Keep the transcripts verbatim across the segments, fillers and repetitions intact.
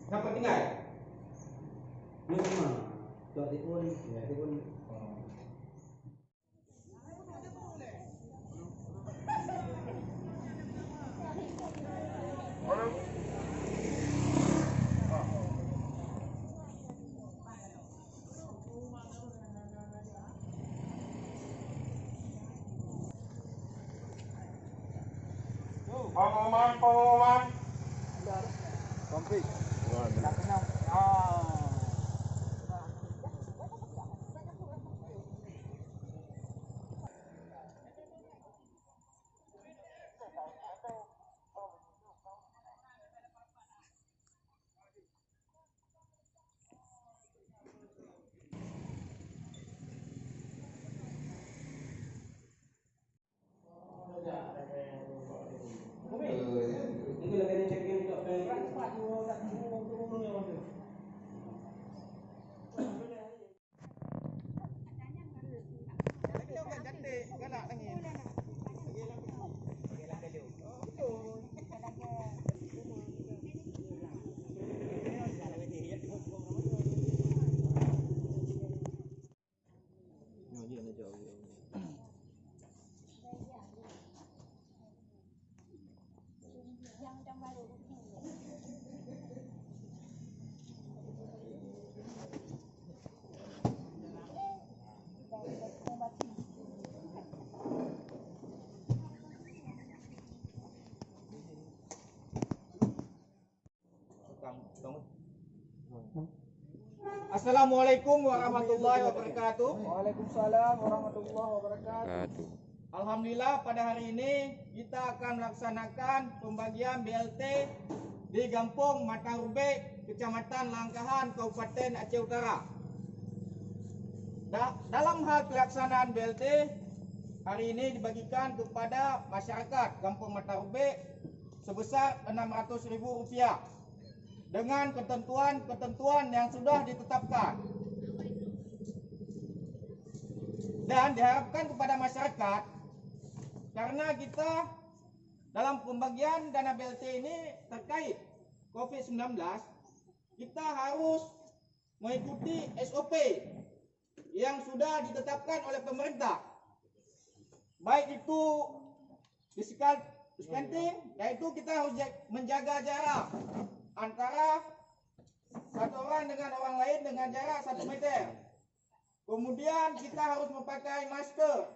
Sampai tinggal. Ni semua. Tuan Tiun, ya, Tiun. Pengumuman, pengumuman. Konflik. Assalamualaikum warahmatullahi wabarakatuh. Waalaikumsalam warahmatullahi wabarakatuh. Alhamdulillah, pada hari ini kita akan melaksanakan pembagian B L T di Gampong Mata Rubek, Kecamatan Langkahan, Kabupaten Aceh Utara. Da-, dalam hal pelaksanaan B L T, hari ini dibagikan kepada masyarakat Gampong Mata Rubek sebesar enam ratus ribu rupiah dengan ketentuan-ketentuan yang sudah ditetapkan. Dan diharapkan kepada masyarakat, karena kita dalam pembagian dana B L T ini terkait covid sembilan belas, kita harus mengikuti S O P yang sudah ditetapkan oleh pemerintah, baik itu physical distancing, yaitu kita harus ja-, menjaga jarak antara satu orang dengan orang lain dengan jarak satu meter. Kemudian kita harus memakai masker,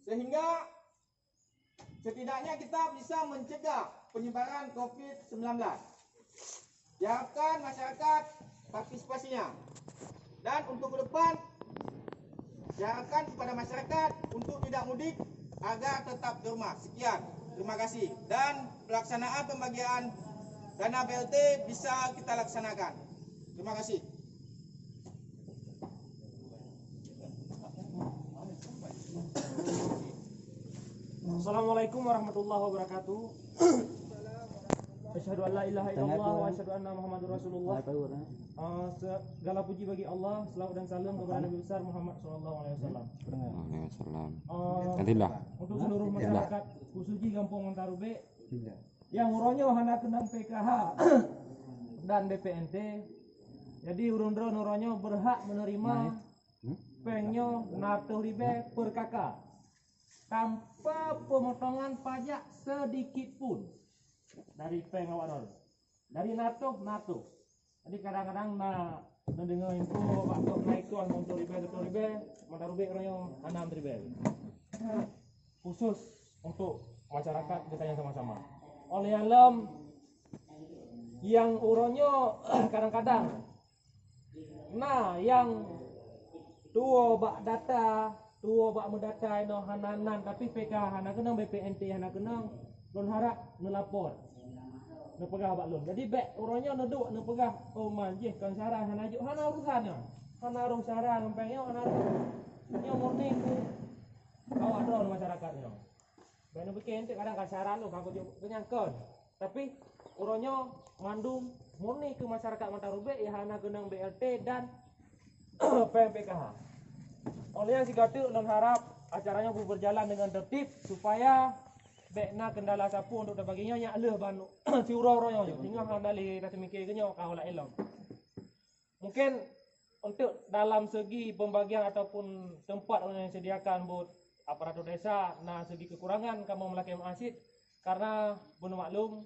sehingga setidaknya kita bisa mencegah penyebaran covid sembilan belas. Diharapkan masyarakat partisipasinya. Dan untuk ke depan, diharapkan kepada masyarakat untuk tidak mudik agar tetap di rumah. Sekian. Terima kasih. Dan pelaksanaan pembagian dana B L T bisa kita laksanakan. Terima kasih. Assalamualaikum warahmatullahi wabarakatuh. Asyhadu an la ilaha illallah wa asyhadu anna Muhammadur Rasulullah. Ah, segala puji bagi Allah, selawat dan salam kepada Nabi besar Muhammad sallallahu alaihi wasallam. Waalaikumsalam. Ah, Alhamdulillah. Untuk seluruh masyarakat, khususnya Gampong Mata Rubek, nyang uroe nyoe hana keunong P K H dan B P N T. Jadi, ureuëng droeneuh uroe nyoe berhak menerima péng nyoe enam ratus ribèe per K K, tanpa pemotongan pajak sedikit pun dari péng awak droeneuh. Dari enam ratus, enam ratus. Jadi, kadang-kadang na neudeungoe info bak tok naik tuan untuk ribèe, seratus ribèe, Mata Rubek uroe nyoe enam ribèe. Khusus untuk masyarakat kita yang sama-sama. Oleh nyang lom, nyang uroe nyoe kadang-kadang na nyang tuwoe bak data, tuwoe bak meudata inoe hana nan, tapi P K H hana keunong, B P N T hana keunong, lôn harap neulapor, neupeugah bak lôn. Jadi, bèk uroe nyoe neuduek neupeugah, "Oh, man jih kon syarat hana jok." Hana urusan nyoe. Hana urusan syarat ngon péng nyoe, hana urusan. Nyoe murni keu awak droe masyarakat nyoe. Bèk neupike enteuk kadang ka syarat lôn ka kujok keunyang kon. Tapi uroe nyoe mandum murni keu masyarakat Mata Rubek nyang hana keunong B L T dan péng P K H. Oleh nyang sigoe teuk lôn harap acara nyoe beujalan deungon tertib supaya bék na kendala sapeue untuk tabagi nyoe nyak lheueh ban siuroe-uroe nyoe. Singoh hana lé taseumike keu nyoe ka hola ilom. Mungkin untuk dalam segi pembagian ataupun tempat yang disediakan buat aparatur desa na segi kekurangan kamoe meulakée meu'ah cit karena bunoe maklum,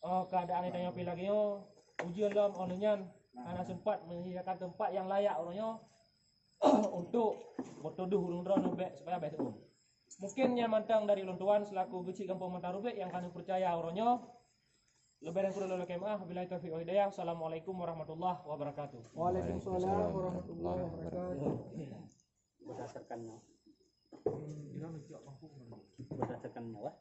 oh, keadaan di tanyoe pih lagée nyoe, ujeuen lom, oh lheueh nyan hana sempat menyediakan tempat yang layak uroe nyoe untuk beutudoh ureuëng droe nyoe bék supaya bék seu'uem. Mungkin nyan mantong dari ulôn tuan selaku geuchik gampông Mata Rubek nyang ka neupeucaya uroe nyoe. Leubeh dan kureueng lôn lakée meu'ah. Wabillahi taufiq wal hidayah. Assalamualaikum warahmatullahi wabarakatuh. Waalaikumsalam warahmatullahi wabarakatuh. Berdasarkan nyoe. Berdasarkan nyoe, eh?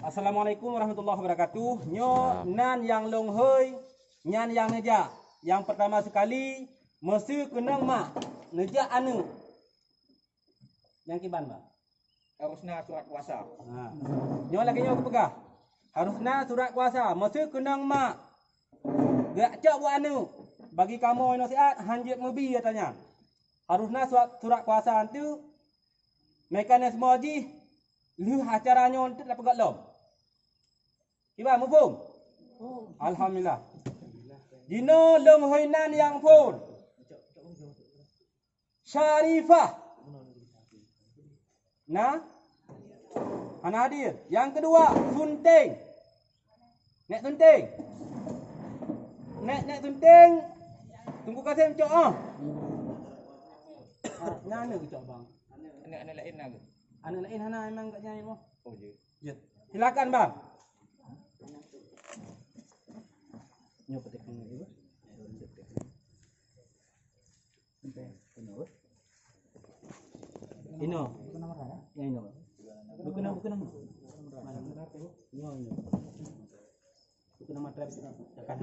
Assalamualaikum warahmatullahi wabarakatuh. Nyoe nan nyang lôn hôi, nyan nyang neujak. Nyang pertama sekali, meuseu keunong mak, neujak aneuëk. Nyang kiban, Bang? Harus na surat kuasa. Ha. Nyoe lagée nyoe kupeugah. Harus na surat kuasa. Meuseu keunong mak, geujak cok buet aneuëk. Bagi kamoe nasihat, hanjeuet meubi ata nyan. Harus na surat, surat kuasa antu. Mekanisme jih lheueh acara nyoe teuk tapeugah lom. Kiban, muphom? Alhamdulillah. Jinoe lôn hôi nan nyang phon. Syarifah. Na? Hana hadir. Nyang keudua, Sunteng. Nek Sunteng. Nek, Nek Sunteng. Teungku Kasem cok ah. Ha, nyan aneuk cok bang. Aneuk, aneuk laén na ke? Aneuk laén hana, memang kat nyan mo. Oh, ya. Ya. Silakan bang. Nyoe petik ni, Ibu. Inoe. Ya, inoe. Bukan nama, bukan nama. Inoe, inoe. Bukan nama trap. Tekan.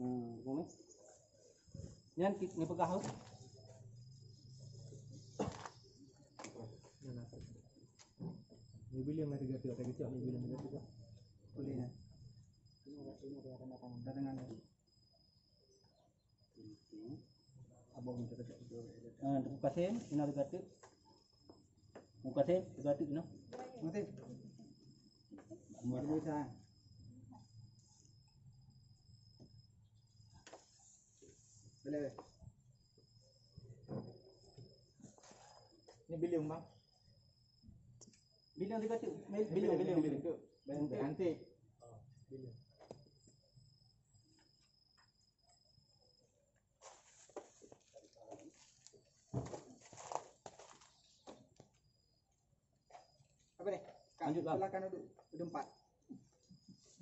Hmm, boleh. Nyan ki-, ni peugah tu. Ni bila mari tiga tu, ada kecil ni bila mari tiga. Boleh, ya. Dah dengar. Ah, Teungku Kasem, inoe teuka teuk. Teungku Kasem, teuka teuk inoe. Mati. Mati bisa. Boleh. Ni biliong, Bang. Biliong teuka teuk. Biliong, biliong, biliong. Nanti. Apa ni? Lanjut, Bang. Silakan duduk. Duduk empat.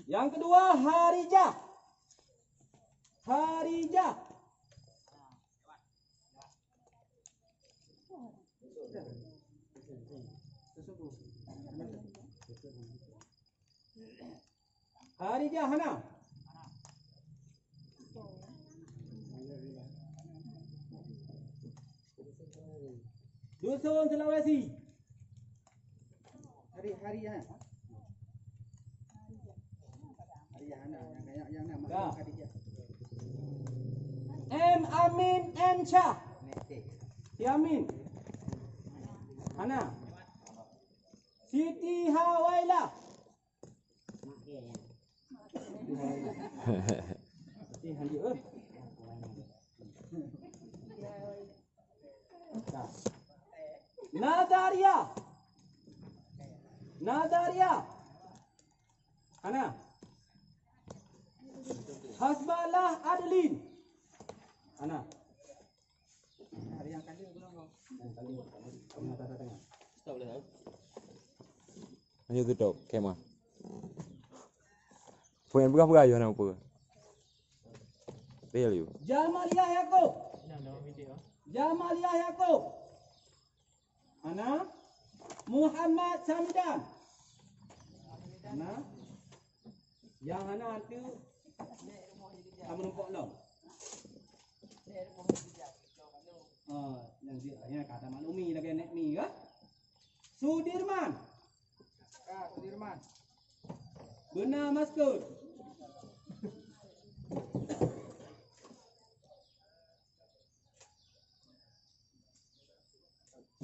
Yang kedua, Harijah. Harijah. Harijah hana. Dusun Sulawesi. Hari, hari ya. Hari ya, hana. Yang, yang, yang, yang, Dah. Khadijah. M Amin M Syah. Next. Si Amin. Hana. Siti Hawailah. Nazaria. Nazaria. Hana. Hasbalah Adlin. Hana. Lanjut tutup, kemah. Poin peugah-peugah ayuh aneuk peue. Real you. Jamaliah Yakub. Jamaliah Yakub. Hana. Muhammad Samdan. Hana. Yang hana tu sama rumpok lom. Ah, yang dia, yang kata maklumi lagi nek mi kan? Sudirman. Ka, Sudirman. Beuna maskot.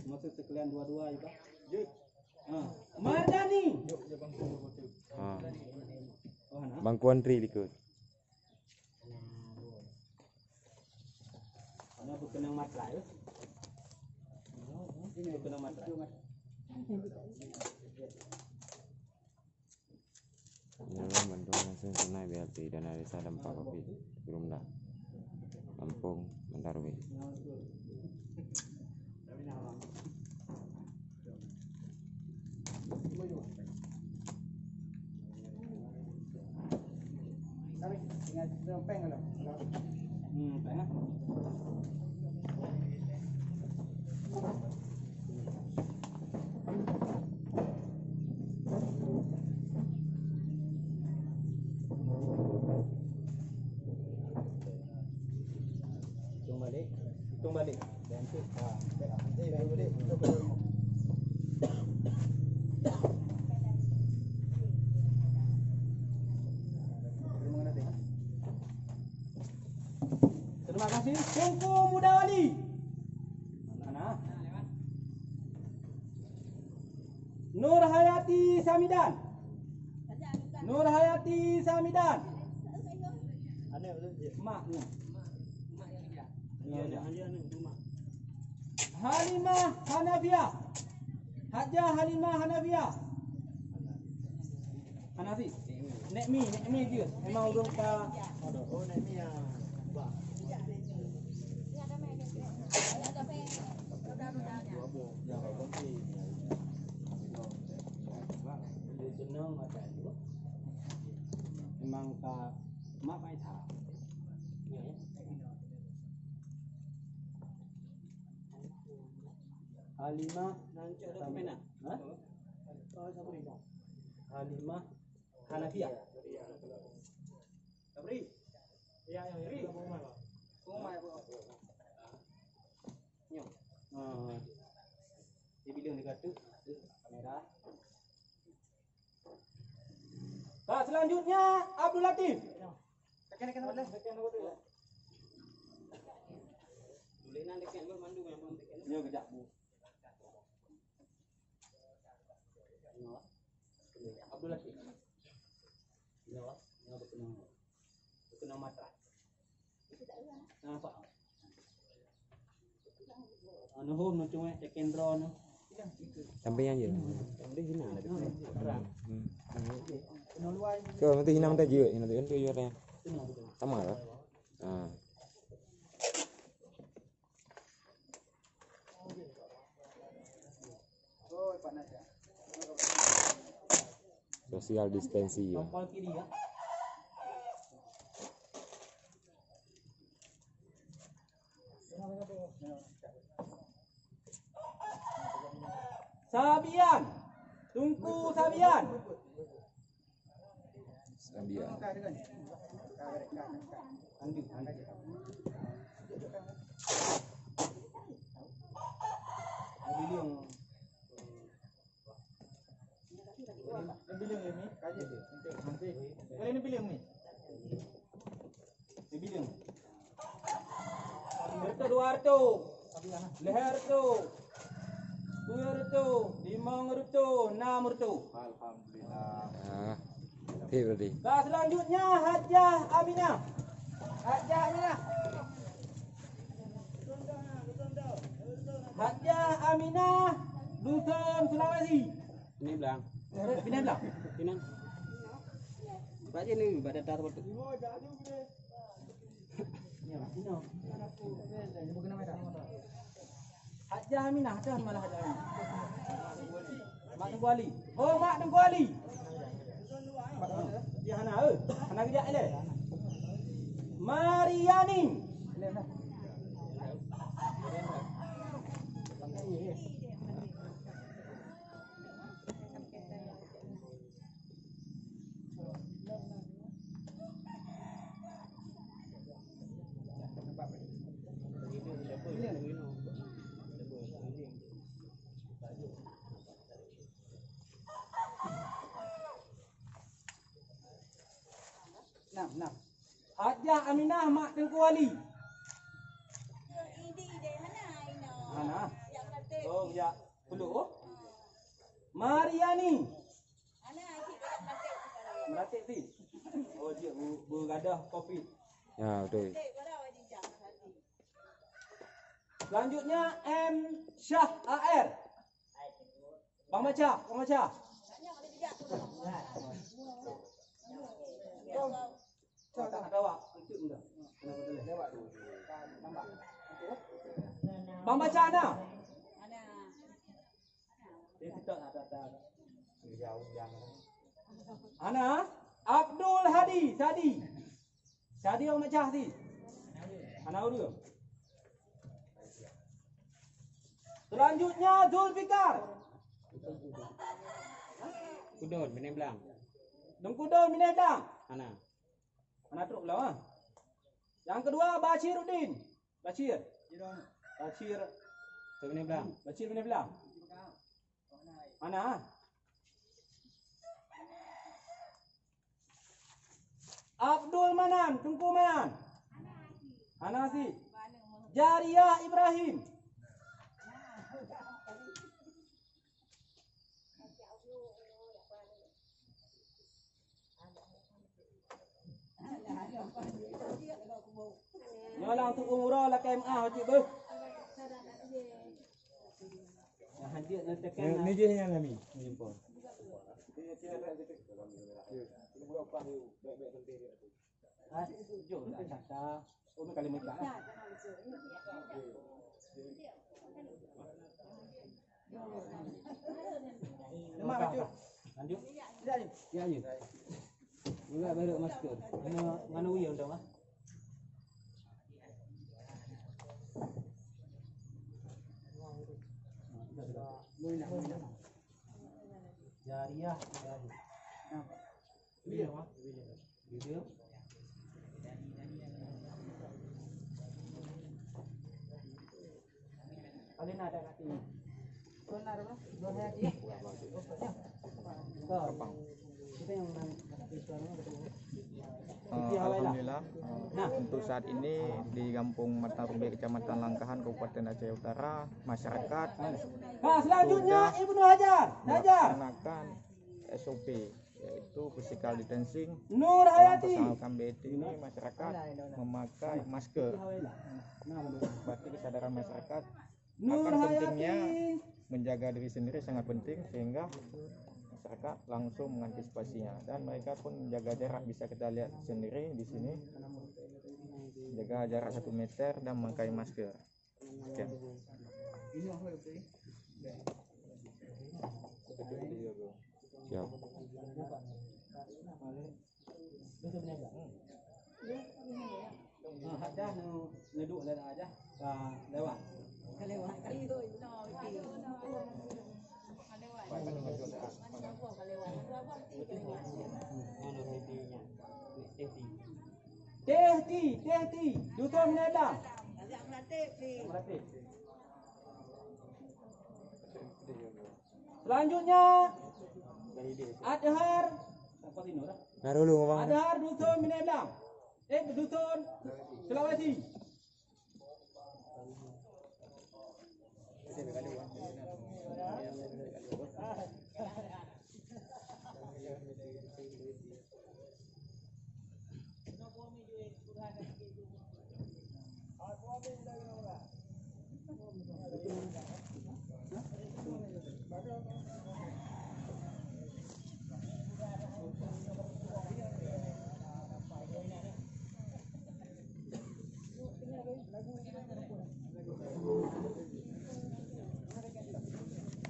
Maksud sekalian dua-dua juga. Ha. Mardani. Ha. Oh, hana. Bangku antri likot. Hana berkenang matra, ya. Ini berkenang matra. Inilah bantuan langsung tunai B L T dana desa dampak covid sembilan belas Gerumla, Kampung Bantar Weh. Hmm, péng ah. Hitung balik, hitung balik. Dan tu, ha, hitung balik. Terima kasih. Teungku Muda Wali. Mana? Nur Hayati Samidan. Nur Hayati Samidan. Mak ni. Ya, ya. Halimah Hanafiah. Hajah Halimah Hanafiah. Hanafi. Nek Mi, Nek Mi dia. Memang ureueng ka. Oh, Nek Mi ya. Memang ka mak pai tha. Halimah. Ha? Halimah Hanafiah. Sabri. Ya, ya, ya. Nyoe. Ah. Di bileung dekat tu, kamera. Ka selanjutnya Abdul Latif. Tekan, tekan, tekan. Boleh nan dekat lu mandu yang belum dekat. Nyoe kejap, Bu. Abdul Latif. Nyoe, nyoe berkenang, berkenang matra. Nampak? Anu hom nu cuma cek kendro nu. Sampai yang je. Sampai sini ada. Hmm. So, nanti hinam tadi juga, nanti kan tu juga. Sama lah. Ha. Social distancing ya. Sabian. Tungku Sabian. Sabian. Reutôh, dua reutôh, lhèe reutôh, tujoh reutôh, limong reutôh, nam reutôh. Alhamdulillah. Ah, berarti. Ka selanjutnya Hajah Aminah. Hajah Aminah. Hajah Aminah, Dusun Sulawesi. Ini belang. Pindah belang. Pindah. Baca ni, baca dah betul. Hajah Aminah, dah malah Hajah Aminah. Mak Teungku Ali. Oh, Mak Teungku Ali. Dia hana, eh. Hana geujak ilèe. Mariani. Nam, nam. Hajah Aminah mak Teungku Wali. Hana. Oh, Ya, puluh. Mariani. Meratik sih. Oh, dia bu-, bu gadah covid. Ya, betul. Selanjutnya M Syah A R. Bang Macha, Bang Macha. Bang Macha na? Ana, Abdul Hadi, Sadi. Sadi Bang Macha si. Ana ureueng. Selanjutnya Zulfikar. Kudon, Bini Blang. Dong Kudon, Bini Blang. Ana. Ana trok lah, ah. Yang kedua, Bashiruddin. Bashir. Bashir. Tu Bini Blang. Bashir Bini Blang. Ana. Abdul Manan, Teungku Manan. Ana si. Jariah Ibrahim. Nyoe lang tu umroh lakèe M A cit beuh. Nah, hanjeuet neutekan. Ni jih nyang kami jumpa. Ha, jom lah kata. Oh, ni kali mereka lah. Lemak, lanjut. Lanjut. Ya, ya. Mula baru masker. Mana, mana uya dah, ah? Jariah, jariah. Video, ah. Video. Paling ada kat sini. Benar, Bang. Dua hari. Betul. Kita yang menang. Eh, alhamdulillah, untuk saat ini di Gampong Matang Rumbek, Kecamatan Langkahan, Kabupaten Aceh Utara, masyarakat Nah, selanjutnya sudah Ibnu Hajar. Hajar. Melaksanakan S O P, yaitu physical distancing. Nur Dalam Hayati. Pelaksanaan B T ini, masyarakat memakai masker. Berarti kesadaran masyarakat Nur akan Hayati. Pentingnya menjaga diri sendiri sangat penting, sehingga masyarakat langsung mengantisipasinya. Dan mereka pun menjaga jarak, bisa kita lihat sendiri di sini. Jaga jarak satu meter dan memakai masker. Oke. Siap. Ah, hajah nu, nu duek dah hajah. Ka lewat. Ka lewat. Teh ti, teh ti. Dusun Minai Blang. Meuratéb. Selanjutnya, Adhar. Siapa sini, dah? Nah, dulu, Bang. Adhar Dusun Minai Blang. Eh, Dusun Sulawesi.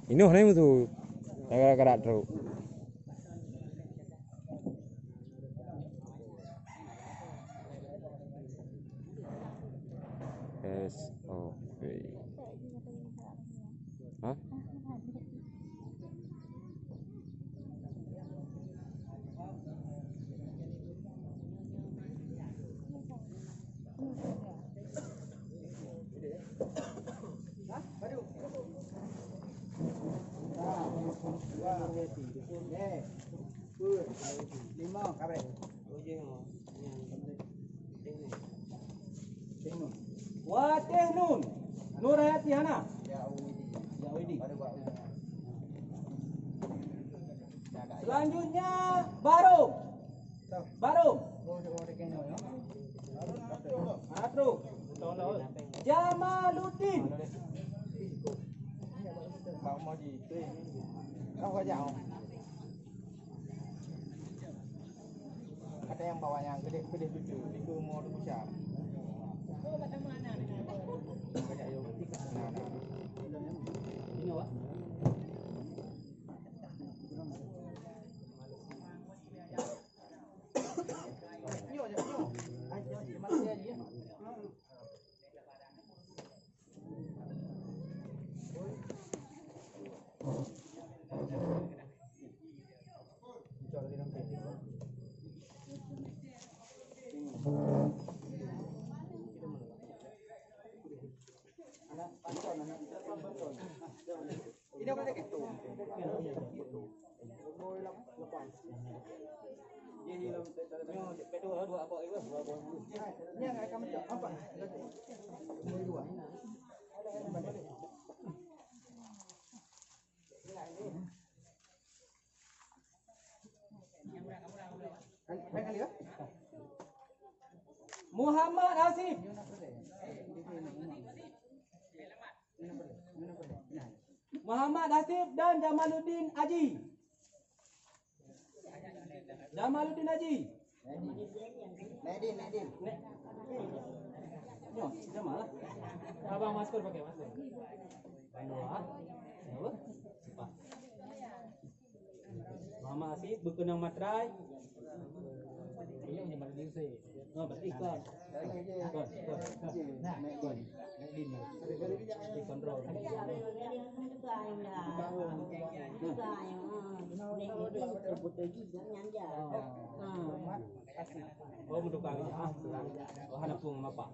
Inoh nai mutu. Gara-gara trok. S O P. Hah? Lima, kabrek. Watèe nun. Nur Hayati hana? Ya, Widi. Selanjutnya, Barum. Barum. Atruk. Jamaluddin. Ada yang bawa yang gede-gede cucu, itu mau dibuka. Nah, nah. Muhammad Hasib. Muhammad Hasib dan Jamaluddin Aji. Jamaluddin Aji. Medin, Medin. Nyoh, Jamal lah. Abang masker, pakai masker. Banua. Apa? Muhammad Hasib, beukeunong matrai. Oh, berarti kon. Kon, kon, kon. Kon. Kon. Di kontrol. Oh, meutukang. Ah. Oh, hana pun apa.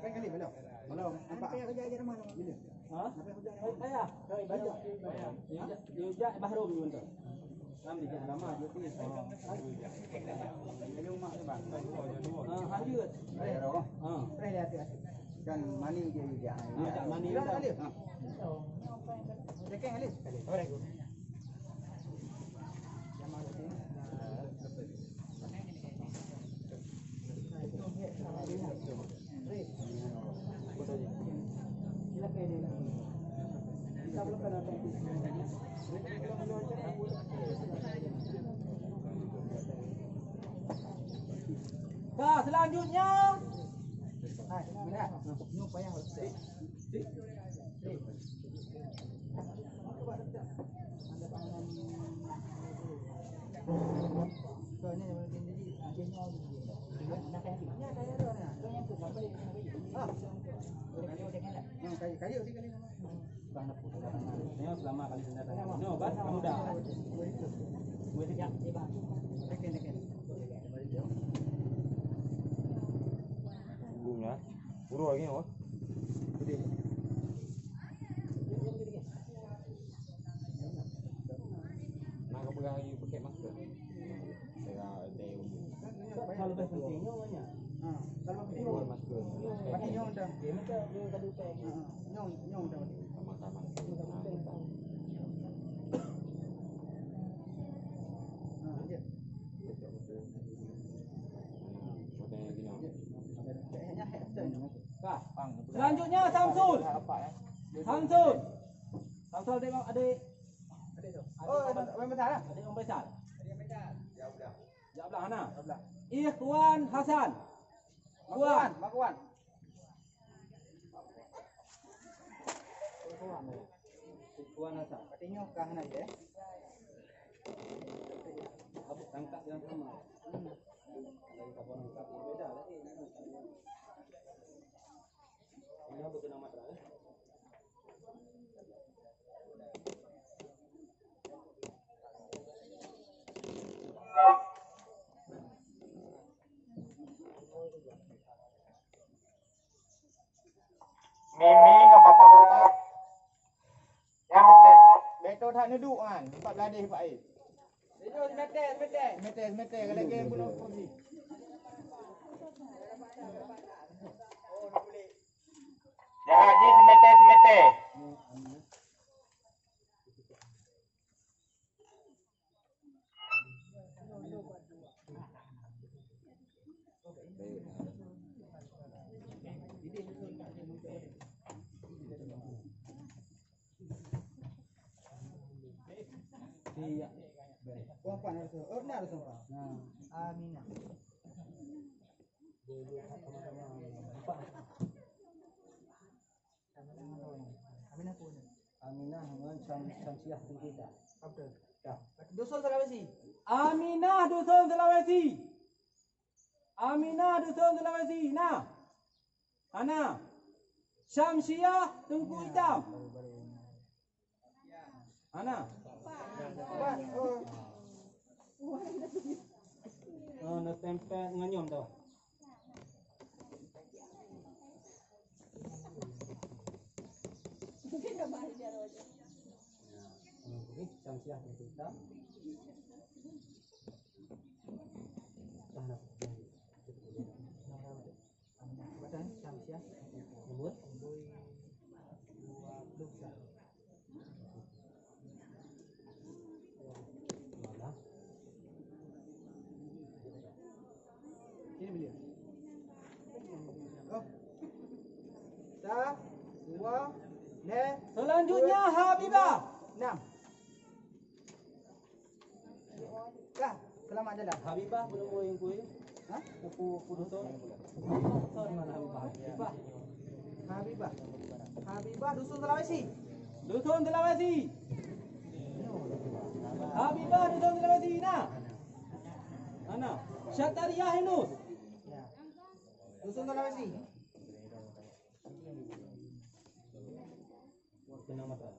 Kan kali belum? Belum. Nampak? Bila? Ha? Nampak hujan? Payah. Payah. Dia jak Bahrum juga tu. Kan dia ramah je tu. Ha, lanjut. Ha. Kan mani dia juga. Ha, mani. Ha. Cekeng Alif. Assalamualaikum. Ka, selanjutnya. Hai, mira. Nyoe payah. Nyoe selama kali senjata. Nyoe, ban, kamu dah. Boleh sekejap. Tunggu ya. Urus lagi, oh. Nah, kamu dah lagi pakai masker. Saya ada yang Kalau lebih penting, nyoe banyak. Ha, kalau lebih penting, nyoe. Berarti nyoe dah. Dia macam dia tadi pakai. Ha, ha. Nyoe, nyoe dah. Sama-sama. Ha, ya. Selanjutnya Samsul. Samsul. Samsul tengok adik. Oh, Abang Faisal lah. Adik Abang Faisal. Ya belah, hana. Ikhwan Hasan. Kuan. Makuan. Kuan Hasan. Berarti nyoe ka hana ya? Abang tangkap yang sama. Hmm. Kalau kita buat tangkap, beda lagi. Ini apa tu nama terang? Mimi ngon bapak-bapak. Nyang be-, beto that neuduek kan, empat belas deh, Pak, eh. Itu semeter, semeter. Semeter, semeter, kalau lagi pun kursi. Dah haji seumete-seumete. Aminah. Aminah pun. Aminah ngon Syam-, Syamsiah pun kita. Apa? Dah. Dusun Sulawesi. Aminah Dusun Sulawesi. Aminah Dusun Sulawesi. Nah. Hana. Syamsiah Teungku Itam. Hana. Oh, na tempel ngon nyom tau. Nah, ini Syamsiah Teungku Itam. Dah, nah. Badan Syamsiah. Nombor? Nombor dua puluh satu. Mana? Sini beliau. Oh. Sa, dua, lé. Selanjutnya Habibah. Enam. Dah, selamat jalan. Habibah, penemuan yang kuih. Ha? Kupu, kupu dusun. Sorry, mana Habibah? Habibah. Habibah. Habibah, Dusun Sulawesi. Dusun Sulawesi. Habibah, Dusun Sulawesi. Nah. Mana? Syatariah Yunus. Ya. Dusun Sulawesi. Kena mata.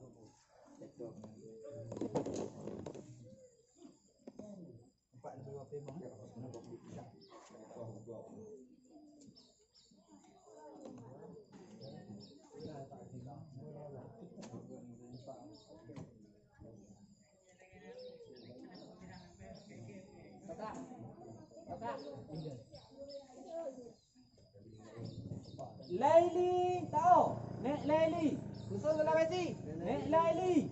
Laili Tao, Nek Laili. Dusun Sulawesi. Nek Laili.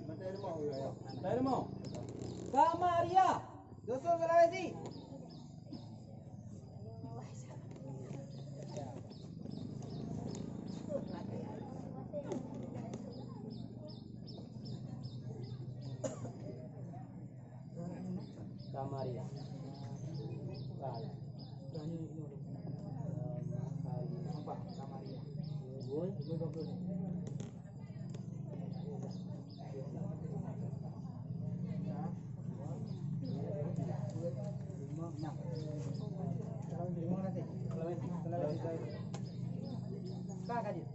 Dari mana? Kamaria. Dusun Sulawesi. Kamaria. Kal. Nampak, Kamaria. Gol. Lima, enam. Terima kasih. Ka, ka jeuet.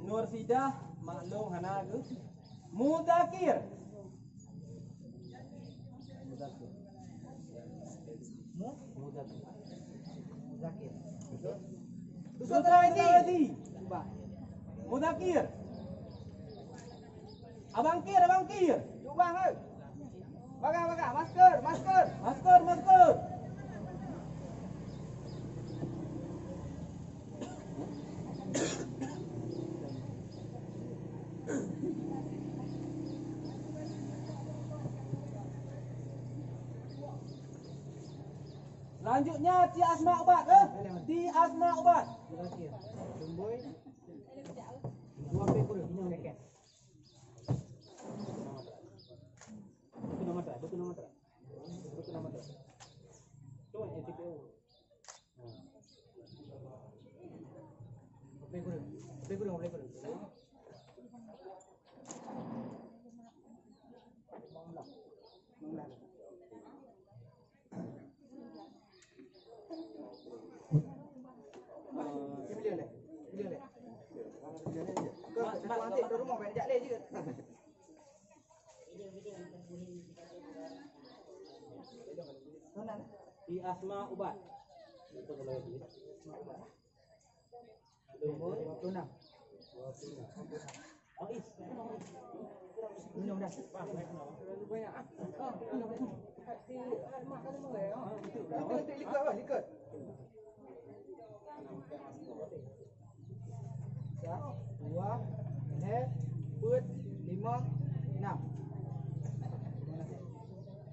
Nursidah, maklum hana geuh. Muzakir. Muzakir. Mu? Muzakir. Muzakir. Dusun Sulawesi. Cuba. Muzakir. Abang Kir, Abang Kir. Cuba, hei. Bagah, bagah. Masker, masker. Masker, masker. Selanjutnya, Ti Asma Ubat, eh? Ti Asma Ubat. Dua puluh, dua puluh. Betul nama tak? Betul nama tak? Betul nama tak? Betul nama tak? Cuma S T P O. Di Asma Ubat. Nomor dua puluh enam. Minum dah. Terlalu banyak, ah. Ah, minum, minum. Likot, likot. Dua, lhèe, peuet, limong, nam.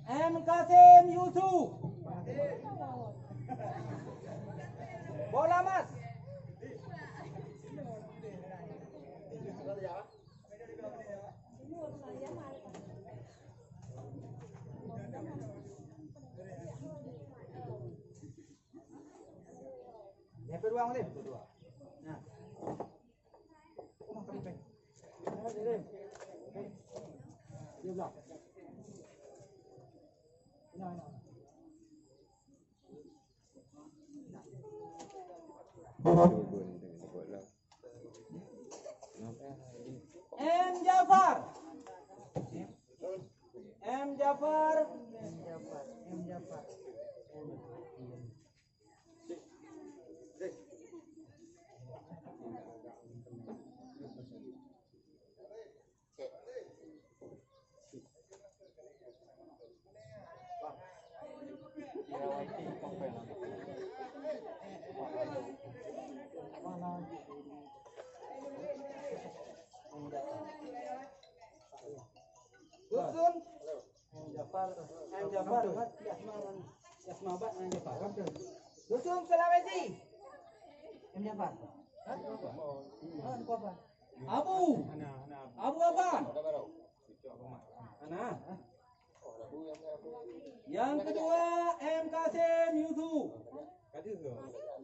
M Kasim Yusuf. Bola emas. Yang kedua, Mulim. Nah. M Jafar. M Jafar. M Jafar. M Jafar. Dusun. M Jafar. M Jafar. Yasma, Yasma Abad M Jafar. Dusun Sulawesi. M Jafar. Hah? Hah, apa? Abu. Abu Afan. Ana. Yang kedua, M Kasim Yusuf.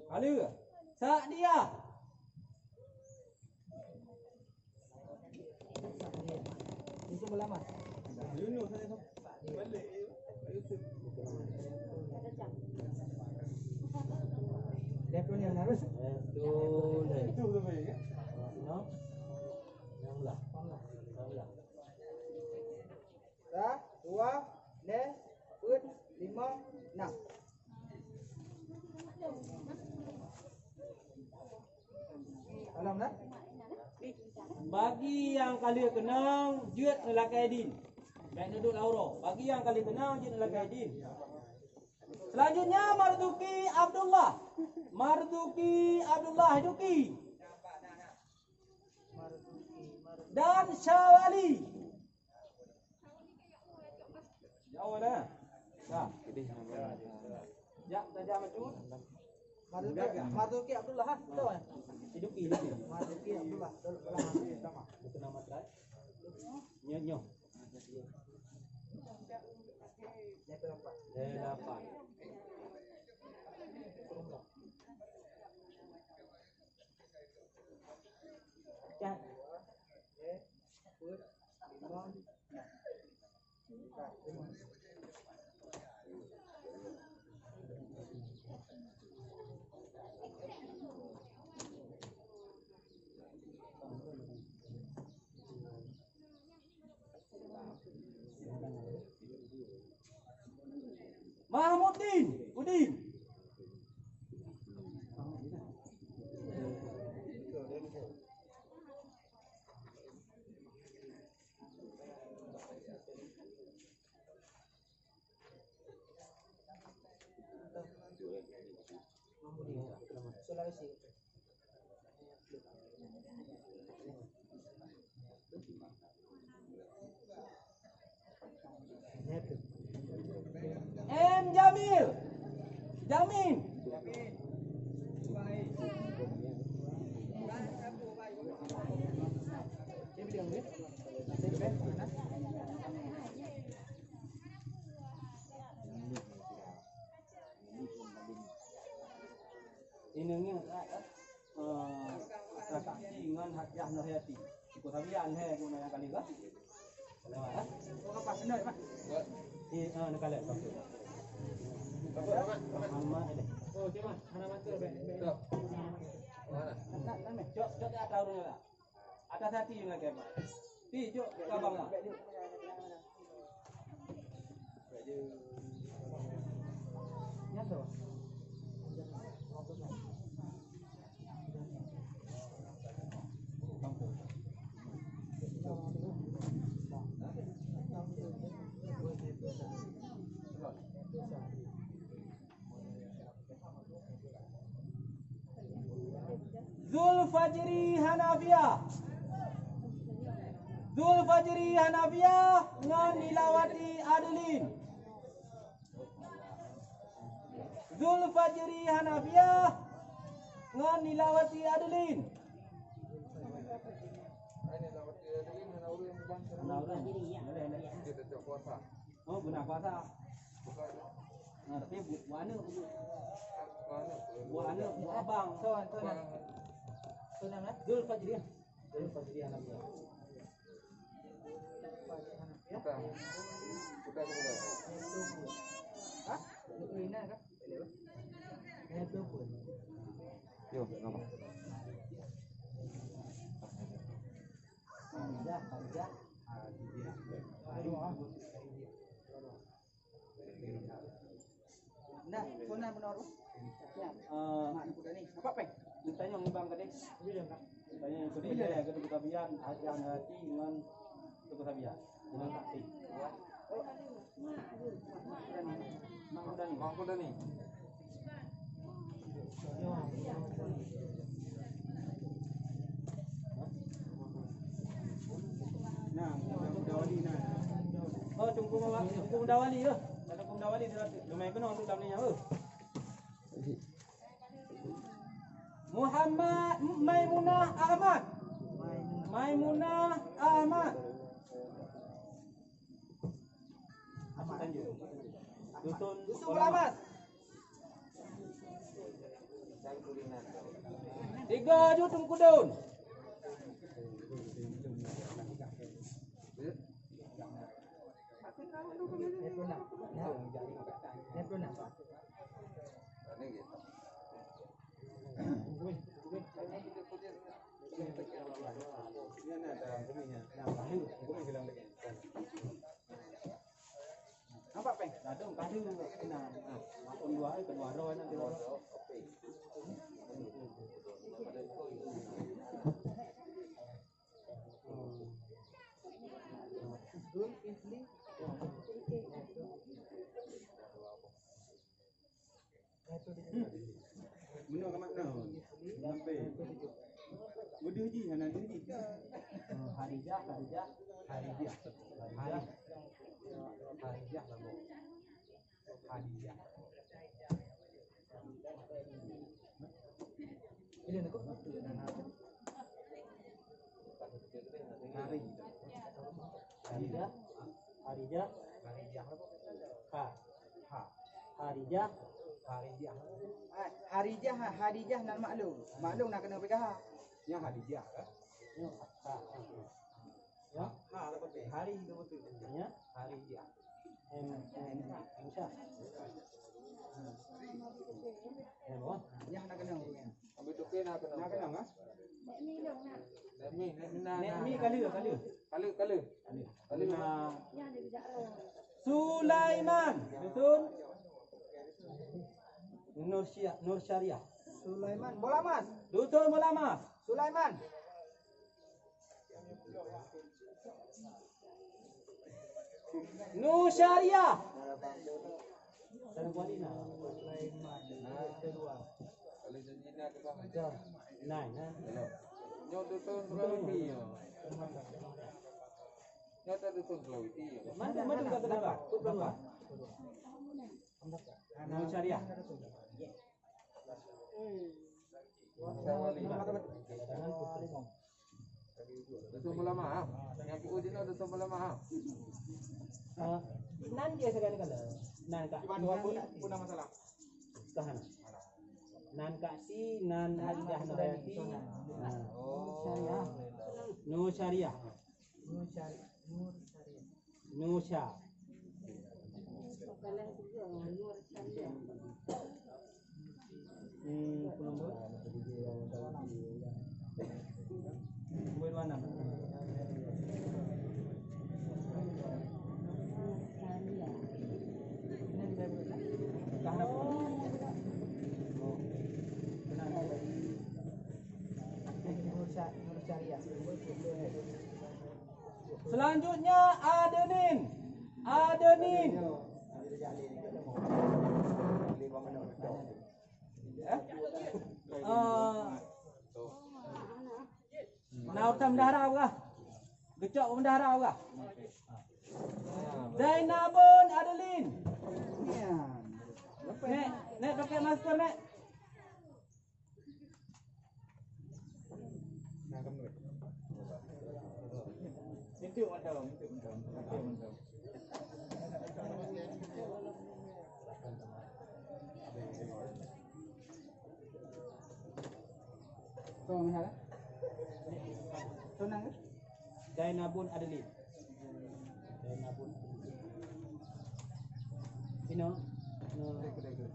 Kali. Sa'diah. Sa, dua, lhèe, peuet, limong, nam. Bagi nyang ka lheueh keunong, jeuet neulakèe dhin. Bèk neuduek lam uroe. Bagi nyang ka lheueh keunong, jeuet neulakèe dhin. Selanjutnya, Marzuki Abdullah. Marzuki Abdullah Duki. Dan Syawali. Jauh dah. Dah. Jak tajam tu. Marzuki, Marzuki Abdullah, ha? Betul, eh? Hidup ini. Marzuki Abdullah. Betul, betul. Betul nama try. Nyoh, nyoh. Dia lapan. Mahmuddin Udin. M Jamil. Jamin. Ini ngieng, eh, transaksi ngon Hajah Nurhayati. Ikut sabian, he, guna nyang kali ka. Lewat, eh? Oh, apa? Benar, Mak? Iya, ah, nak kalian, bagus. Bagus, Mak. Mak, Mak, ada. Oh, okey, Mak. Hana matur, baik, baik. Cok. Mana? Nak, nak, nak, cok, cok, tak ada urang lah. Atas hati yang lagi, Mak. Pi, jok, ke abang lah. Zulfajri Hanafiah. Zulfajri Hanafiah ngon Nilawati Adelin. Zulfajri Hanafiah ngon Nilawati Adelin. Oh, guna kuasa. Nah, tapi bu-, buah aneuk, buah aneuk, buah abang. Son, son. Son, eh? Zulfajri. Zulfajri Hanafiah. Bukan. Bukan sebelah. Hah? Yo, ngapa? Nah, kona benar tu. Eh, mak ni kuda ni. Apa peng? Ditanya ngibang tadi. Tanya yang kuda, ya, kuda, kuda bian, hajang hati dengan kuda bian. Dengan hati. Oh. Mak kuda ni. Mak kuda ni. Nah, Teungku Mudawali, nah. Oh, Teungku Mudawali, Teungku Mudawali, ya. Ada Teungku Mudawali di lumayan kena untuk dalam ni, ya. Muhammad Maimunah Ahmad. Maimunah Ahmad. Dusun Bolamas. Tiga ju Teungku Don. Nampak, Peng? Ladôm ka deuh, kena. Maklum dua, eh, kedua roh, eh, nanti roh. Meunoe ka makna. Sampai. Beudeuh jih, hana deuh jih. Eh, Harijah, Harijah. Harijah. Harijah. Harijah lah, Bu. Harijah. Ini nak. Hari. Harijah. Harijah. Harijah. Ha. Ha. Harijah. Harijah. Ah, Harijah, Harijah nan maklum. Maklum nak kena peugah ha. Yang Harijah, kan? Ya. Ha. Ya. Ha, lepas tu. Hari tu betul. Ya. Harijah. Em, em, Aisyah. Em, wah. Ya, nak kena. Ambil tu kena, kena. Nak kena, ha? Nek Mi, nek Mi, nek Mi, nek Mi, nek Mi, kali, kali. Kali, kali. Kali. Kali. Nah. Sulaiman, Dusun Nur Syia-, Nur Syariah. Sulaiman, Bolamas. Dusun Bolamas. Sulaiman. Nusyariah. Nah, nah. Nyoe tu tahun berapa lebih, ya? Nyoe tu tahun berapa lebih, ya? Mana, mana tak terdapat? Nusyariah. Dusun Bolamas, ha? Nyang ku uji na Dusun Bolamas, ha? Ah, nan dia sekali kala. Nan ka. Cuman dua pun, pun masalah. Tahan. Nan ka si, nan Harijah Nurayati. Nah. Oh. Nusyariah. Nusyariah. Nusya. Hmm, nombor? Nombor dua enam. Tahan apa? Oh. Benar. Nusya, Nusyariah. Selanjutnya Adenin. Adenin. Eh? Eh, Bendahara urah. Geucok bendahara urah. Zainabun Adelin. Nek, nek pakai masker, nek. Itu mantap, itu mantap, itu mantap. Tuh, misalnya. Tuh, nang. Zainabun Adelin. Zainabun Adelin. Ino. No. Nombor berapa?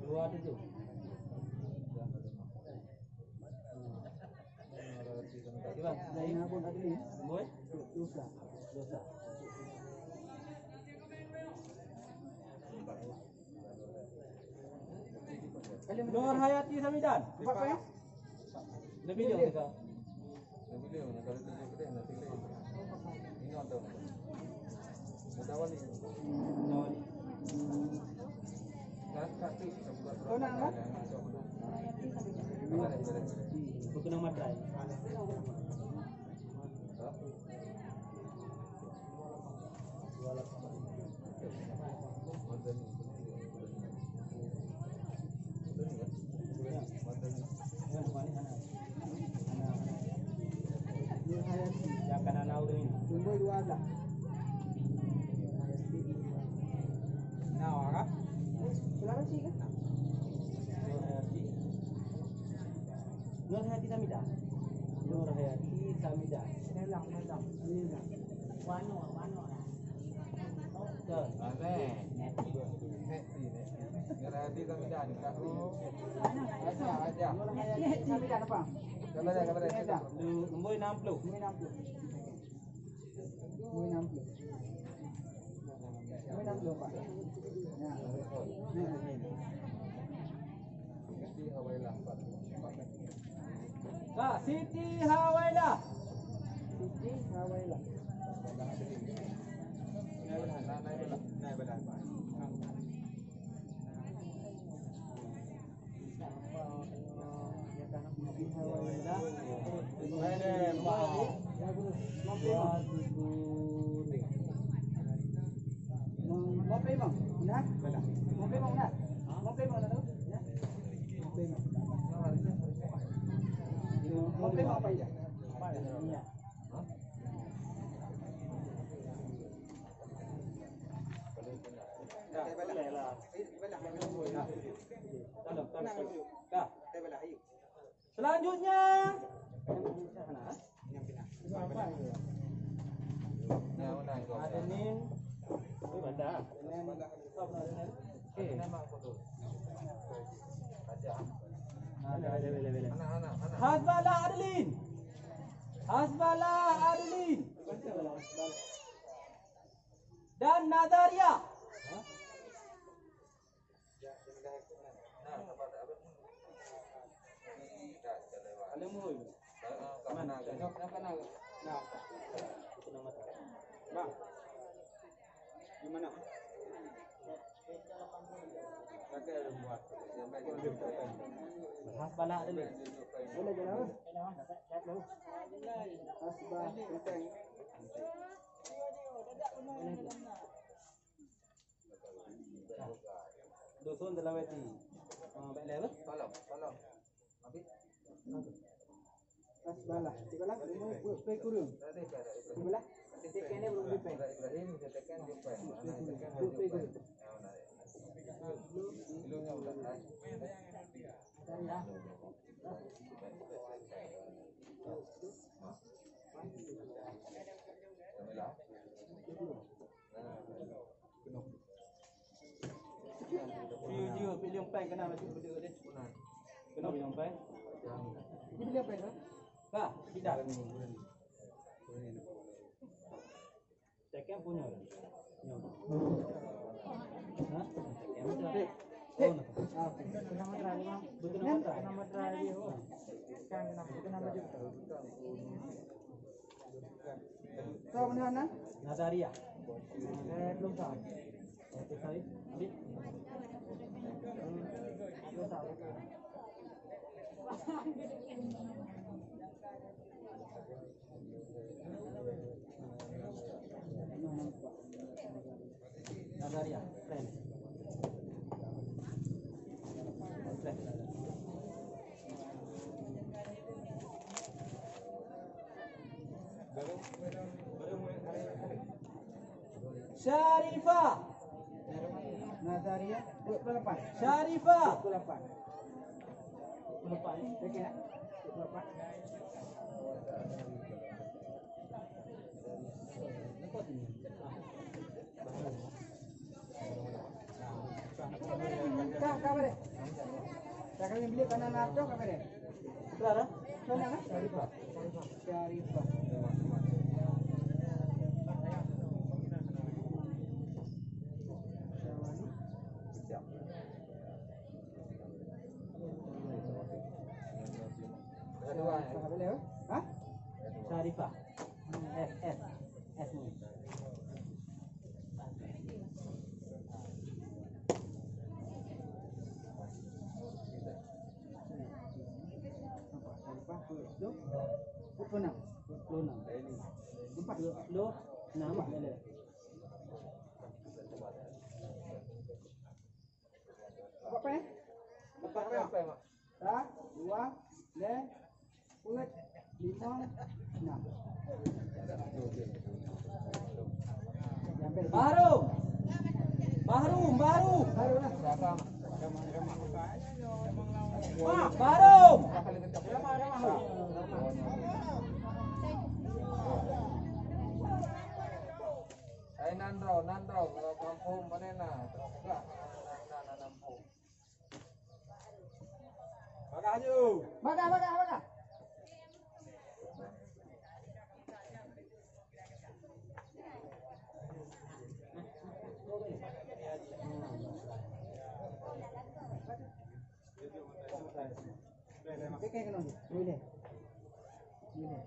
Dua tujuh. Zainabun Adelin. Boy? Dosa. Dosa. Nur Hayati Samidan. Empat poin. Lebih jauh kita. Kau nak apa? Aku kena matai. Nombor dua belas. Nah, orang. Sulawesi kan? Nur Hayati Samidan. Nur Hayati Samidan. Dalam, dalam. Ini dah. Wano, wano lah. Betul. Amin. Nur Hayati Samidan. Aja, aja. Nur Hayati Samidan apa? Kabar dia, kabar dia. Nombor enam puluh. Nombor enam puluh. Nombor enam puluh. Nombor enam puluh, Pak. Ya. Kak Siti Hawailah. Siti Hawailah. Selanjutnya, Adenin. Okey. Hasbalah Adelin. Hasbalah Adelin. Dan Nazaria. Bang, di mana? Hasbalah Adelin. Boleh jalan? Hasbah. Dusun Selaweti. Ah, baik lah, apa? Salam, salam. Habis? Pas balah. Tibalah, ilmu pe-, pe kurung. Tibalah, tekan dia belum dipen. Ibrahim, dia tekan, dia pen. Mana tekan, dia pen. Yang mana? Ilmunya udah, kan? Dah, ya. Bismillah. Jiwa, jiwa, pilih peng kena baju berdua deh. Kena pilih peng. Ni pilih peng ke? Ka, tidak. Tekem punya. Nyo. Ha? Tekem punya. Oh, nah. Betul nama tadi. Nama tadi, oh. Kan nama, nama juga. Kau mana, Nan? Nazaria. Eh, belum tahu. Nazaria, friend. Syarifah. Nazaria, dua puluh lapan. Syarifah. Dua puluh lapan. Dua puluh lapan, ya? Dua puluh lapan. Ka, ka, balik. Ka, kami beli kanan atau ka, balik? Sudah, dah? Sudah, kan? Syarifah. Syarifah. Syawani. Siap. Ada dua, ya? Syarifah. Boleh, eh? Ha? Syarifah. F, F. F ni. Syarifah, dua puluh enam. Dua puluh enam. Empat, dua puluh enam. Nampak dia. Apa, eh? Apa, apa, apa, Mak? Sa, dua, lhèe, peuet, limong, nam. Bahrum. Bahrum, Bahrum. Bahrum lah. Wah, Bahrum. Hai, nan droe, nan droe, kalau kampung mana na? Teuka na, na, na, na, na, kampung. Bagah aju. Bagah, bagah, bagah. Oke, oke, oke, oke. Boleh. Boleh.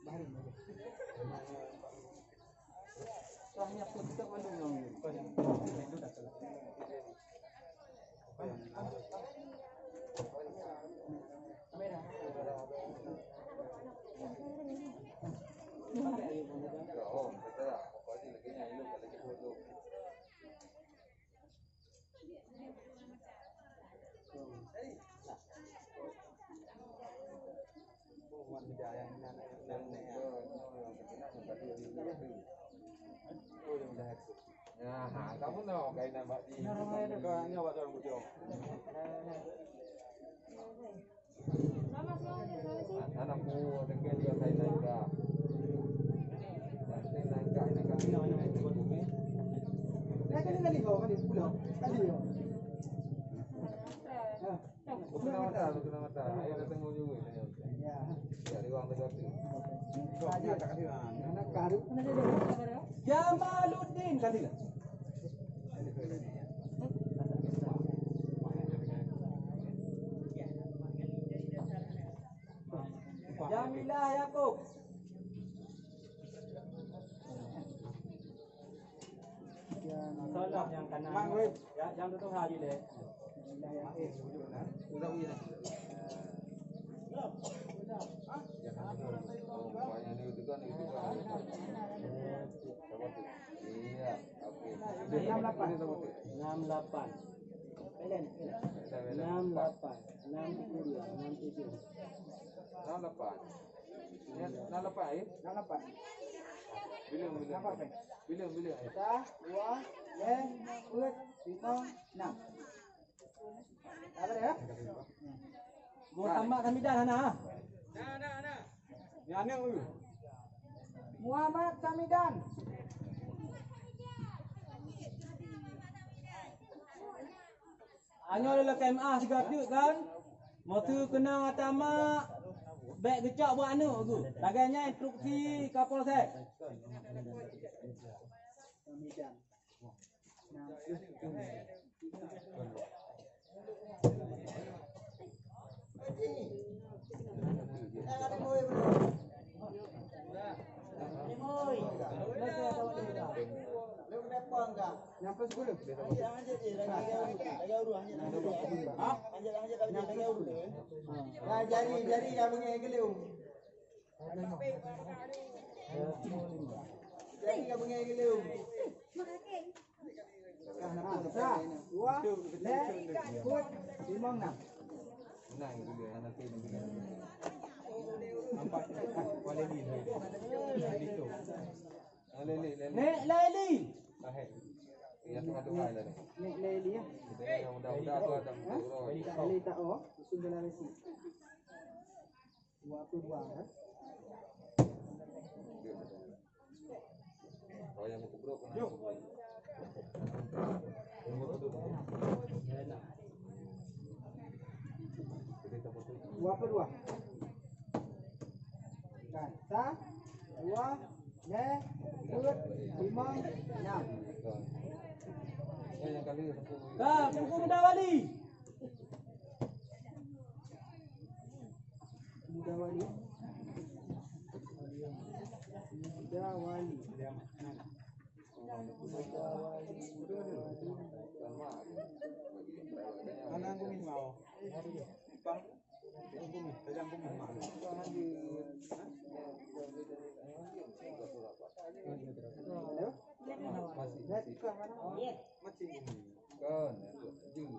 Baru. Nah, kamu nak kain nambah di. Anak ku tengah dia kain nangka. Kain nangka, nangka. Kali, kali, kali, kali, kali. Bukan mata, bukan mata. Ayo datang mau juga. Ya. Ya, di ruang tengah tu. Jamaluddin tadi lah. Jamilah Yakub. Salah yang kanan. Yang, yang tu tu hari deh. Enam lapan. Enam lapan. Enam lapan. Enam tujuh. Enam tujuh. Enam lapan. Nyan, na leupah, eh? Na leupah. Bileueng, bileueng. Leupah, eh? Bileueng, bileueng, eh? Sa, dua, lhèe, peuet, limong, nam. Apa dia? Muhammad Hamidan hana, ha? Na, na, na. Ni aneuk tu. Muhammad Hamidan. Anyoe lé lakèe meu'ah sigoe teuk kan. Meuseu keunong atra mak, bèk geucok bak aneuk geuh. Lagèe nyan instruksi Kapolsek. Nyang peuet sepuluh. Ha? Nyang peuet sepuluh. Ha, jari, jari ka beungéh geuleueng. Jari ka beungéh geuleueng. Sa, dua, lhèe, peuet, limong, nam. Nampak. Kuala Li. Li tu. Lé, lé, lé, lé. Nek Laili. Lahé. Ya, tengah-tengah lah ni. Nek Laili, ya. Kita yang muda-muda tu ada. Ha? Laili tak, oh, langsung jalan resi. Dua puluh dua, ya. Oh, yang kubrok kan. Yuk. Dua puluh dua. Kan. Sa, dua, lhèe, peuet, limong, nam. Ka, Teungku Muda Wali. Muda Wali. Muda Wali. Anang kumi mau. Bang. Kumi, tajam kumi mau. Halo? Masih, masih. Masih kumi.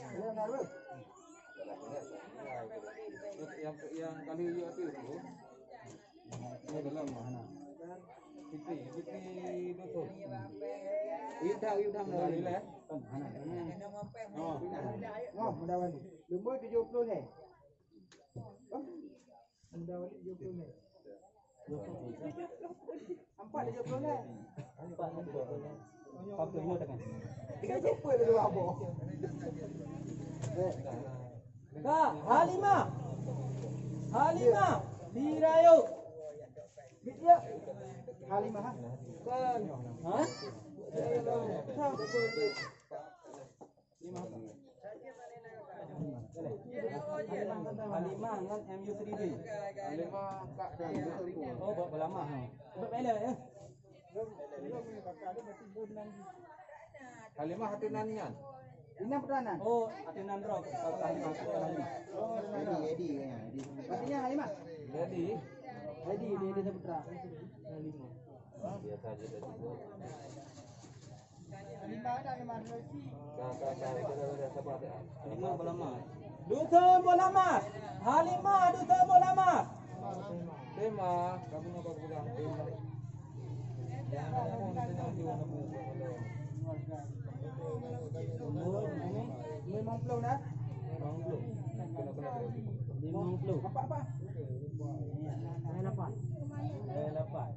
Kan, ya, tu. Yang, yang kali you tu. Fitri, Fitri Dusun. Uyup dah, uyup dah. Nah, bila, ya? Oh. Oh, Muda Wali. Nombor tujuh puluh lhèe. Oh, Muda Wali tujuh puluh lhèe. Empat tujuh puluh lhèe. Empat tujuh puluh lhèe. Empat puluh lima tangan. Tiga puluh dua boh. Eh. Ka, Halimah. Halimah di Rayo. Halimah, ha? Bukan. Ha? Halimah. Halimah ngon M Yusri B. Halimah kat dalam. Oh, buat beulama, ha. Buat bela, ya. Halimah ateueh nan nyan. Inan putra nan. Oh, ateueh nan droe. Halimah, Halimah. Jadi, jadi, ya, jadi. Maksudnya Halimah? Jadi. Jadi, dia, dia putra. Halimah. Biasa aja tadi. Halimah ada Halimah. Dah, dah, dah, dah, dah, dah, sabar dah. Halimah beulama. Dusun Boh Lamas. Halimah Dusun Boh Lamas. Tema, kamu nak pegang tema. Umur, umur limong puluh dah. Limong puluh. Apa, apa? Saya lapan. Saya lapan.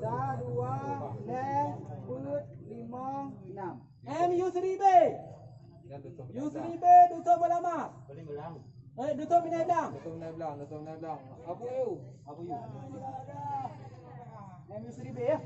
Sa, dua, lhèe, peuet, limong, nam. M Yusri B. Yusri B, Dusun Boh Lamas. Eh, Dusun Binai Blang. Dusun Binai Blang, Dusun Binai Blang. Abu Yu. Abu Yu. M Yusri B, ya.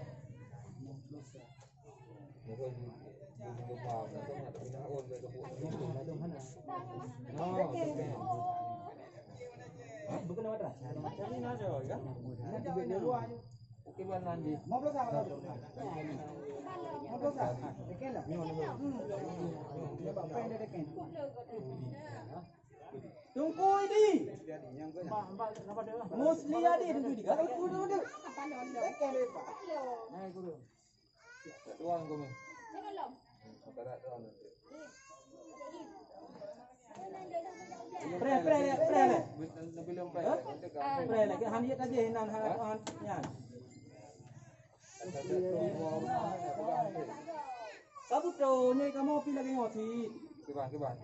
Teungku Idi. Musliadi Teungku Idi, kan? Tuan kami. Preh, preh, preh, preh. Preh lagi, han yet aja nan, han, han, nyan. Sabuto, nyoe kamoe pi lagèe nyoe sit. Kiban, kiban.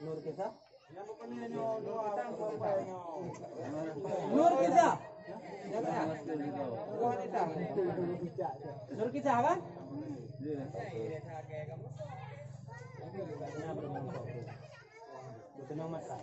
Nur Kisah. Nur Kisah kan? Beuteunoh mata.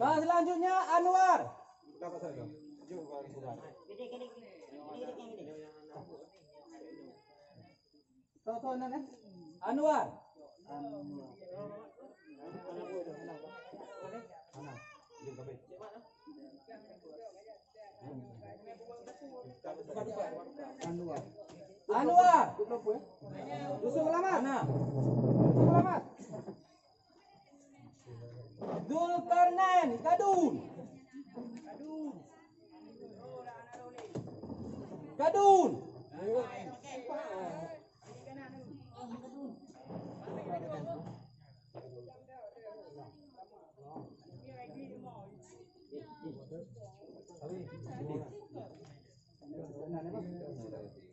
Ka selanjutnya Anwar. Anwar. Anwar. Yusuf Selamat. Yusuf Selamat. Zulkarnain, Kadun. Kadun.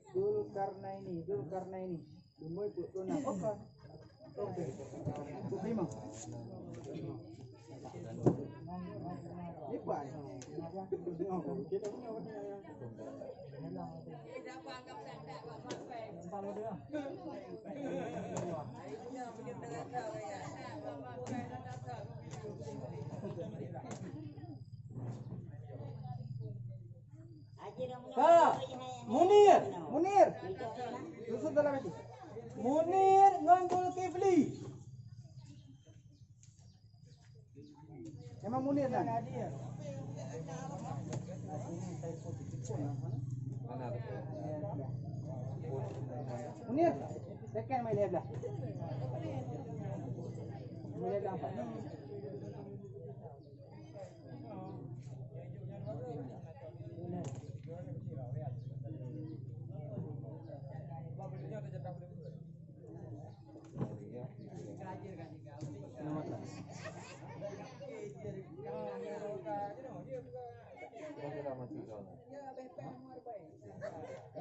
Zulkarnaini, Zulkarnaini. Geumoi peuet ploh nam. Oke. Peuet lima. Lipat. Ka. Munir. Munir. Susun dalam hati. Munir ngon Zulkifli. Emang Munir kan? Munir, second mai dia belah. Mai dia belah empat.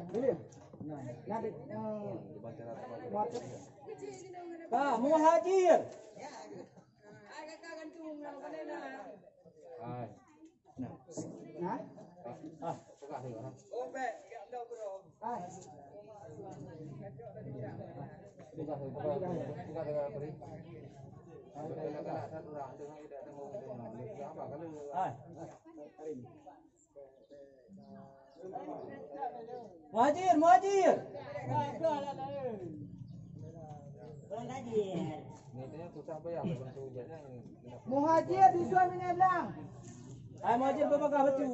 Boleh? Nah, nah, eh, Muhajir. Hai. Nah. Ah. Ah. Hai. Muhajir, Muhajir. Muhajir, dusun minai blang. Hai, Muhajir, beubagah bacut.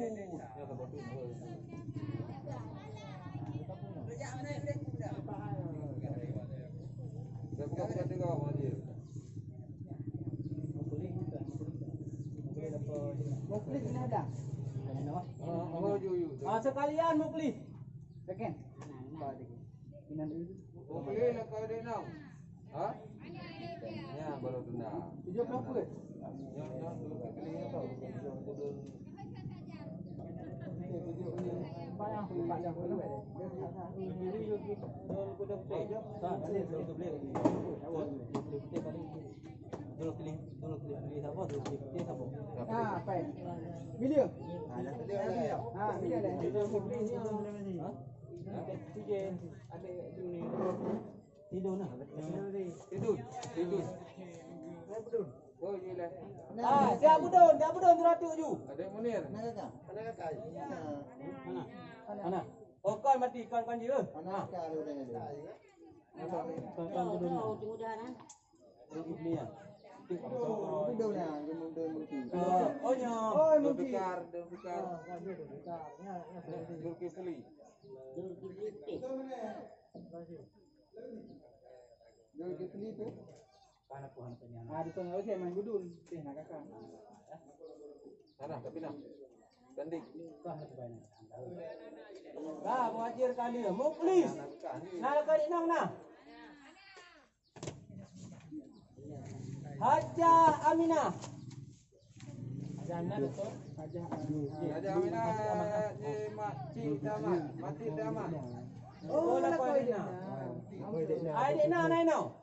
Mukhlis minai blang. Ah, sekalian Mukhlis. Second. Mukhlis nak kau dek nang. Ha? Ya, baru tunda. Tujuh puluh pun. Yang, yang dulu pilih yang tahu. Dulu pilih, dulu pilih, pilih siapa? Dulu pilih, pilih siapa? Ah, apa? Milieu. Ah, milieu dah. Ha? Tidur nah. Tidur, tidur. Oh, ni lah. Ah, siap budon, siap budon tu ratu ju. Ada Munir. Mana kakak? Mana kakak? Mana? Mana? Oh, kau mati, kau kan dia. Mana kakak ada udah ni? Kau, kau budon. Dia. Udah dah, dia muda mungkin. Oh, oh, nya. Oh, mungkin. Zulfikar, Zulfikar. Ah, Zulfikar. Ya, ya, Zulfikar. Zulkifli. Zulkifli. Zulkifli tu. Ah, di sana, oke, main gudul. Eh, nak kakak. Sana, tapi nak. Tanding. Bah, Muhajir Khalil. Muklis. Nah, kau di nang nah. Hajah Aminah. Hajah Aminah betul? Hajah Aminah. Hajah Aminah, eh, Mak Cik Damat, Mak Cik Damat. Oh, lah kau di nang. Ai di nang, nai nang.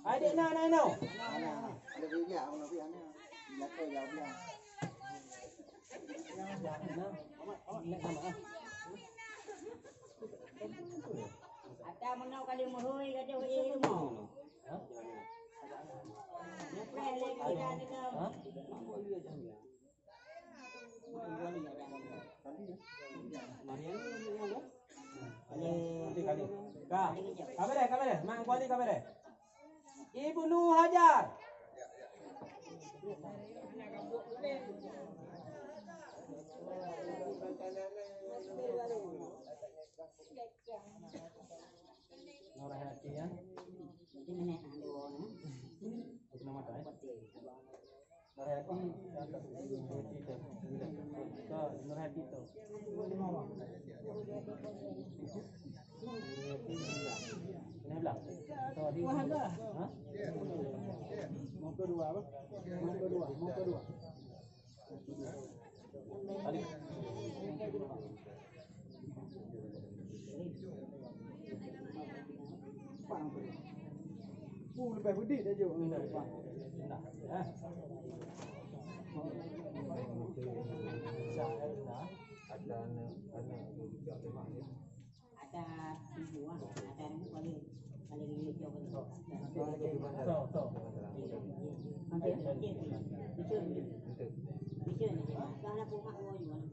Hai, dek na, na, na. Ata meunoe kali meuhôi ka jauh, eh, rumoh. Hah? Nyepreh lé kita ni kau. Hah? Ka, ka beres, ka beres. Mak Kuali ka beres. Ibnu Hajar. Nurhayati, ya. Itu nama tak, eh? Nurhayati, Nurhayati tu. Ini belah. Hah? Muka dua apa? Muka dua, muka dua. Balik. Oh, lepas bedik dah jauh. Nah, eh. Ada anak, anak. Ada ibu ah, ada ibu paling, paling ini jauh. Okey, okey. Bisa ni. Dah nak rumah gua juga.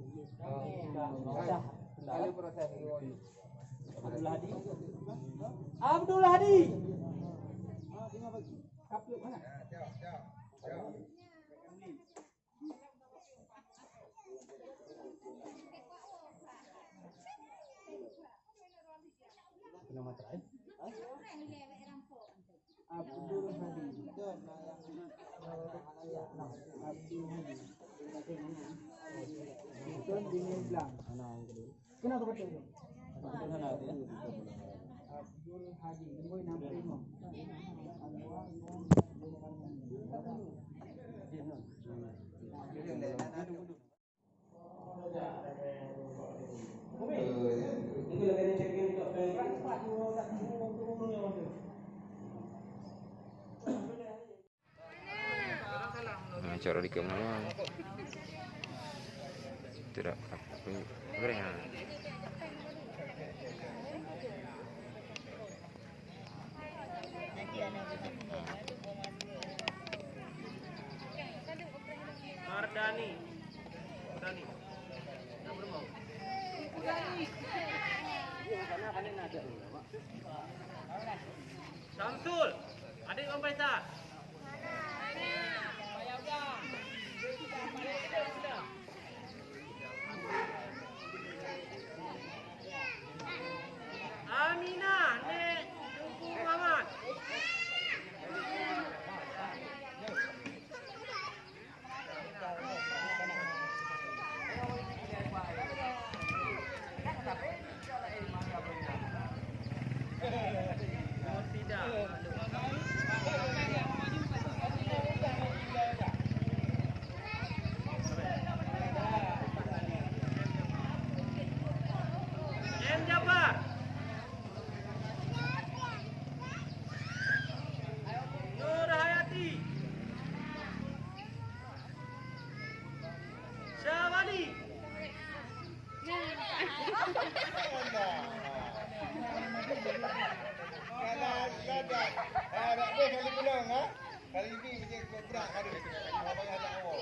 Abdul Hadi. Abdul Hadi. Nama terakhir? Abdul Hadi. Abdul Hadi. Bukan bini Islam. Kenapa betul tu? Abdul Hadi, nombor enam puluh lima. Nah, cara dikit mana? Tidak. Apa ni? Apa ni? Ha. Mardani. Mardani. Samsul, adik Bang Faisal. Aminah, nek Teuku Muhammad. M Jafar. Nur Hayati. Syawali. Kalau ada, ada deh kali pulang, ha? Kali ini macam kobra kali. Abang ada awak.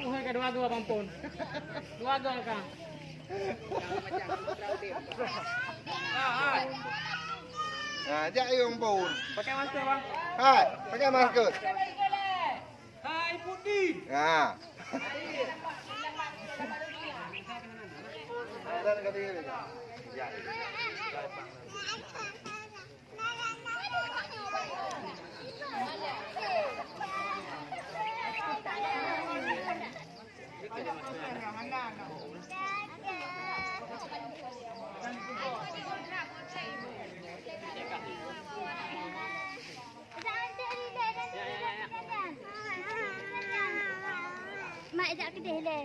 Hai, ka dua dua, Bang Pon. Dua dua, Kang. Ha, jak ayong Pon. Pakai masker, Bang. Hai, pakai masker. Hai, putih. Ha. Mak, jak keudeh lé.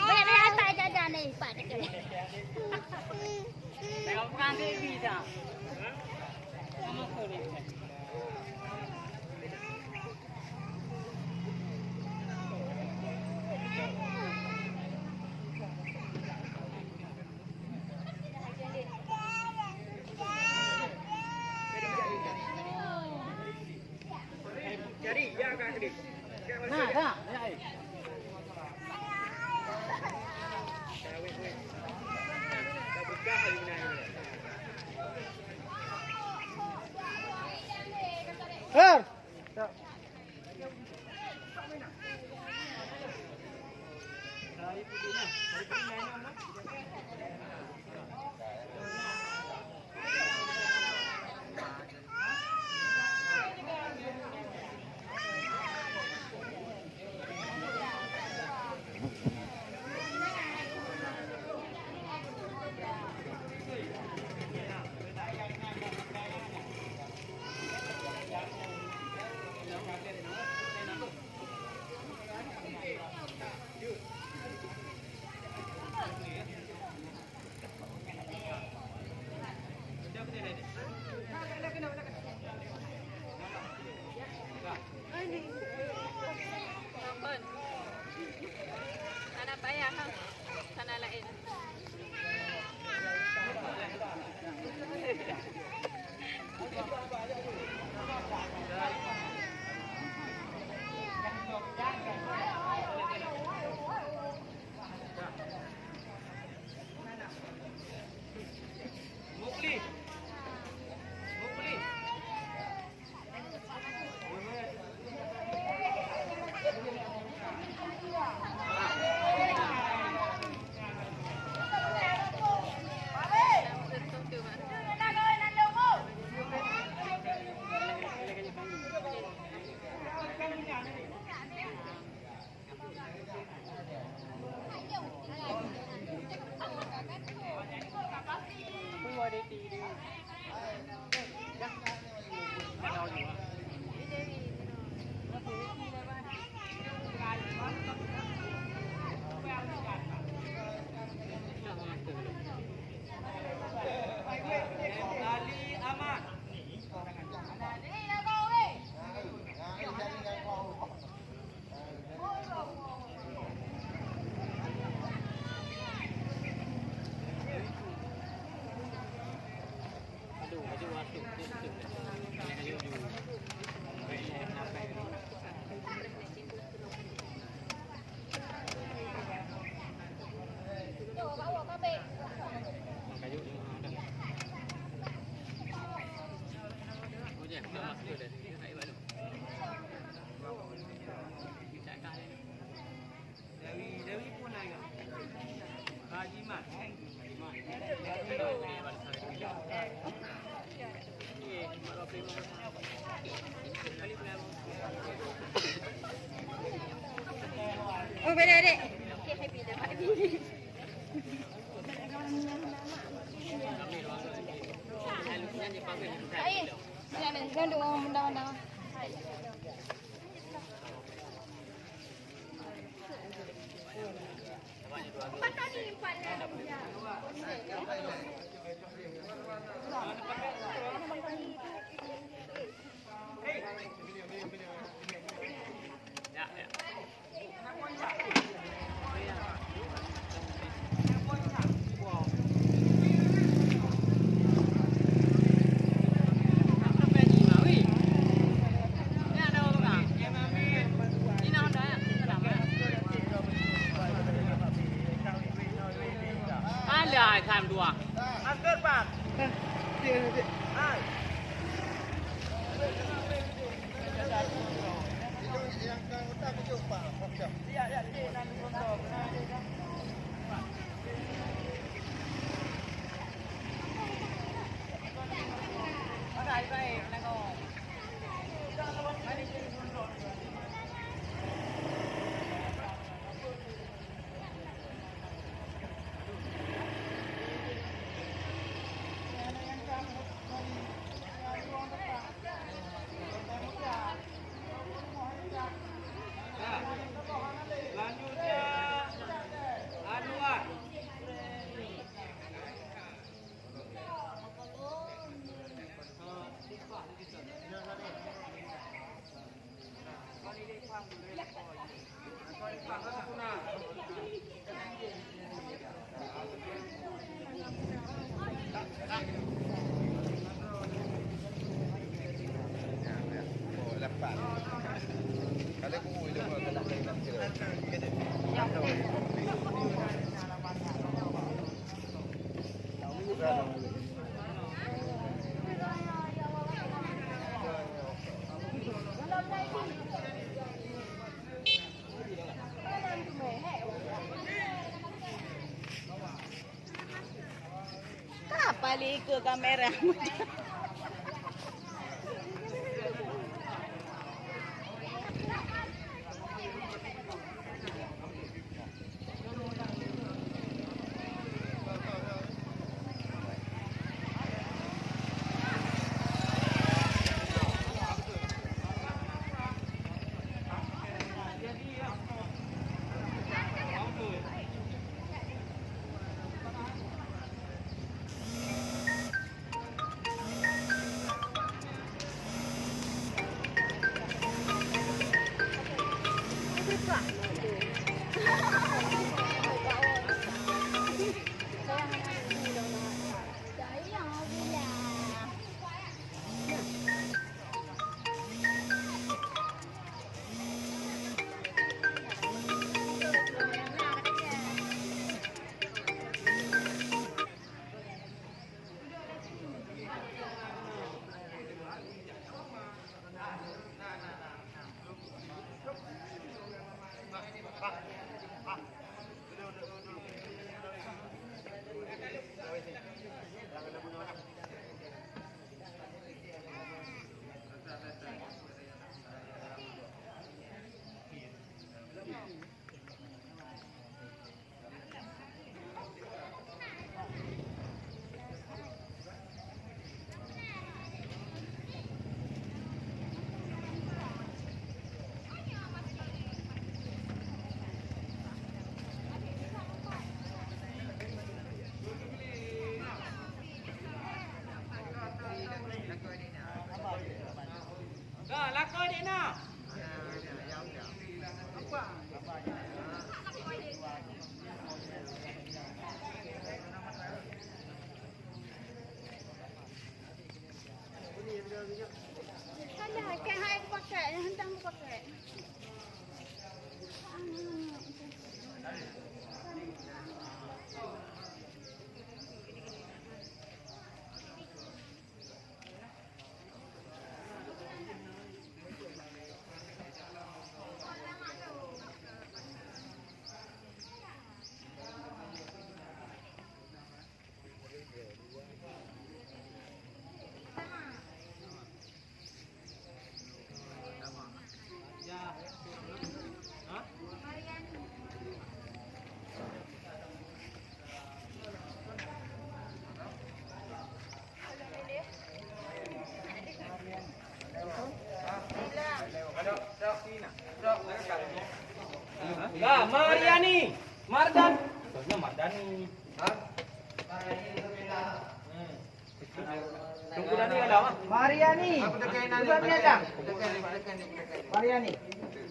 Banyak-banyak atak jajan ni, Pak. Tengok pegang T V dah. Sama tu ni. Her! Hana payah, ha. Hana laén. Oh, beda, Dek. Hai, jangan, jangan dong, undang-undang. Alah, tham dua. Ka paling ikut kamera. Ka, lakoe dek na. Alah, kah hai kupakai, hantam kupakai. Ya, Mariani, Mardan. Soalnya Mardani. Hah? Hmm. Tunggu Dani ada, Mak? Mariani. Aku tekan Dani. Bukan ni, Dang. Tekan, tekan, tekan. Mariani.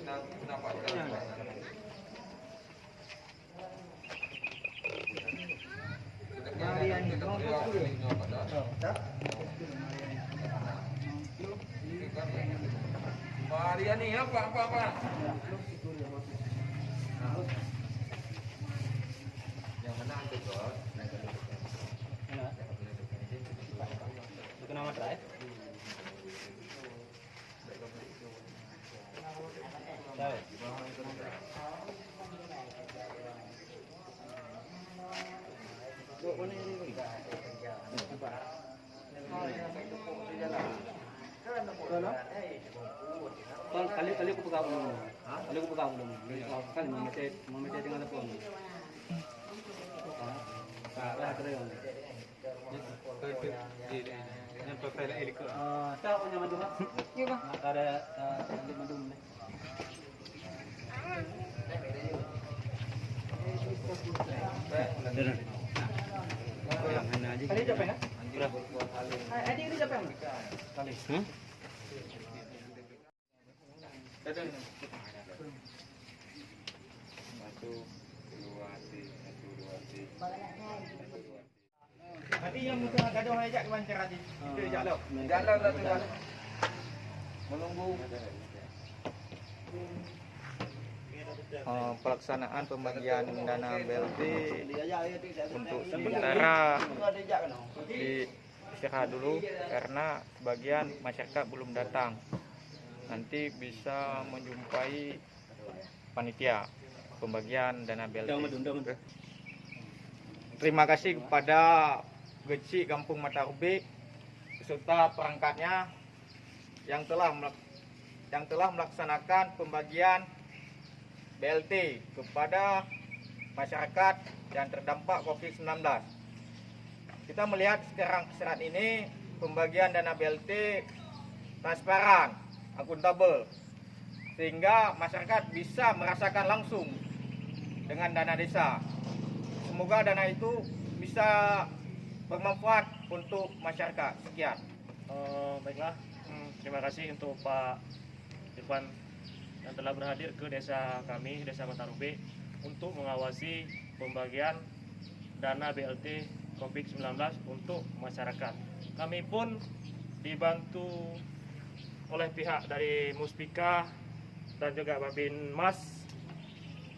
Nampak, nampak. Mariani. Mariani, apa, apa, apa? Yang mana antu, Bos? Itu nama terakhir. Kali, kali aku pegang ulun. Kali aku pegang ulun. Kan memecah, memecah dengan apa? Ah, ah, keren. Yang pakai lah ilik. Ah, tahu nama tu, Pak? Ya, Pak. Ada, ah, lanjut mandum ni. Ada. Yang mana aja? Ada siapa ya? Ah, ada siapa ya? Kali. Hmm? Satu, dua, tiga, satu, dua, tiga. Nanti yang muka gadoh aja jak ke bancar tadi. Kita jak lo. Jak lo, satu, dua. Menunggu. Eh, pelaksanaan pembagian dana B L T untuk sementara di istirahat dulu karena sebagian masyarakat belum datang. Nanti bisa menjumpai panitia pembagian dana B L T. Terima kasih kepada Geuchik Gampong Mata Rubek beserta perangkatnya yang telah melak-, yang telah melaksanakan pembagian B L T kepada masyarakat yang terdampak covid sembilan belas. Kita melihat sekarang, saat ini pembagian dana B L T transparan, akuntabel, sehingga masyarakat bisa merasakan langsung dengan dana desa. Semoga dana itu bisa bermanfaat untuk masyarakat. Sekian. Eh, baiklah. Hmm, terima kasih untuk Pak Irfan yang telah berhadir ke desa kami, Desa Mata Rubek, untuk mengawasi pembagian dana B L T covid sembilan belas untuk masyarakat. Kami pun dibantu oleh pihak dari Muspika dan juga Babinmas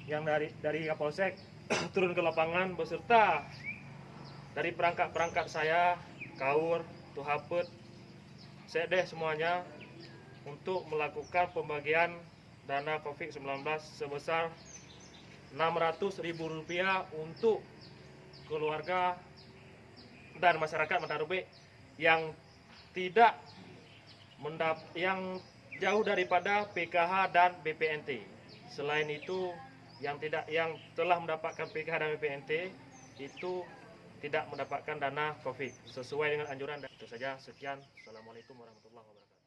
yang dari, dari Kapolsek turun ke lapangan beserta dari perangkat-perangkat saya, KAUR, Tuhapet, Sekdes semuanya untuk melakukan pembagian dana covid sembilan belas sebesar enam ratus ribu rupiah untuk keluarga dan masyarakat Mata Rubek yang tidak mendap-, yang jauh daripada P K H dan B P N T. Selain itu, yang tidak, yang telah mendapatkan P K H dan B P N T itu tidak mendapatkan dana covid sesuai dengan anjuran. Dan itu saja, sekian. Assalamualaikum warahmatullahi wabarakatuh.